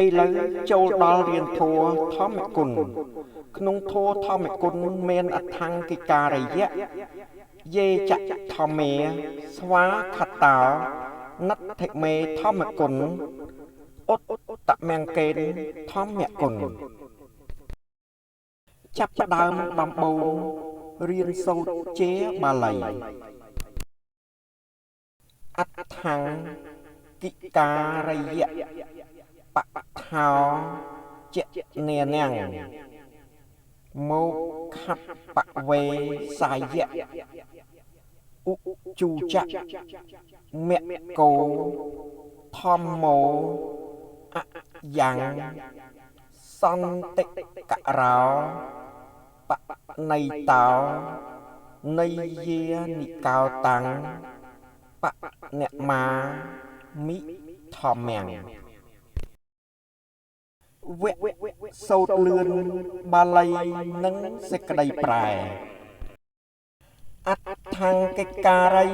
ឥឡូវចូលដល់រៀនធម៌ធម្មគុណ ក្នុងធម៌ធម្មគុណមានអដ្ឋង្គិការិយៈ យេចធម្មាស្វាខតោ ណដ្ឋិមេធម្មគុណ ឧត្តមង្គេនធម្មគុណ ចាប់ផ្ដើមដំបូងរៀនសូត្រជាបាលី អដ្ឋង្គិការិយៈបថោចនានាង មោខបវេសាយៈ ឧជូចៈមគ្គោធម្មោអយ៉ាង សន្តិករោបណៃតោ នយានិកោតាំង បនមាមិធម្មំ វគ្គសូត្រលឿនបាលីនិងសេចក្តីប្រែ អដ្ឋង្គិការី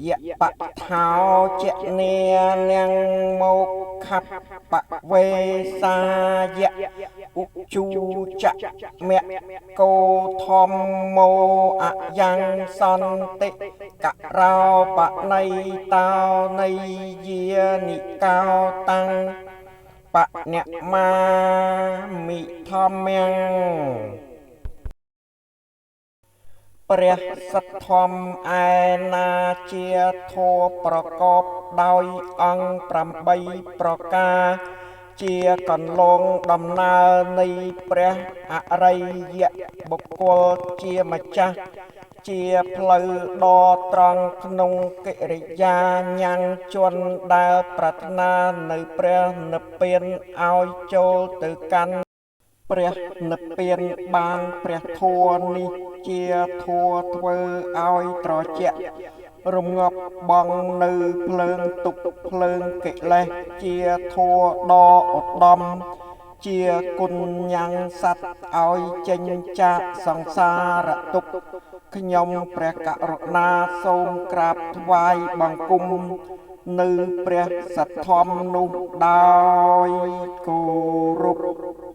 យបថោចនានាង មោខបវេសាយៈ ឧជូចមគ្គោធម្មោអយ៉ាង សន្តិករោបណៃតោ នយានិកោតាំង បនមាមិធម្មំ ព្រះសទ្ធំឯណាជាធម៌ប្រកបដោយអង្គ8ប្រការ ជាកន្លងដំណើរនៃព្រះអរិយបុគ្គលជាម្ចាស់ ជាផ្លូវដ៏ត្រង់ក្នុងកិរិយាញ៉ាំងជនដែលប្រាថ្នានៅព្រះនិព្វានឲ្យចូលទៅកាន់ព្រះនិព្វានបាន ព្រះធម៌នេះជាធម៌ធ្វើឲ្យត្រជាក់រងាប់បងនៅភ្លើងទុក្ខភ្លើងកិលេស ជាធម៌ដ៏ឧត្តម ជាគុណញ៉ាំងសត្វឲ្យចេញចាកសង្សារទុក្ខ ខ្ញុំព្រះករុណាសូមក្រាបថ្វាយបង្គំនៅព្រះសទ្ធំនោះដោយគោរព។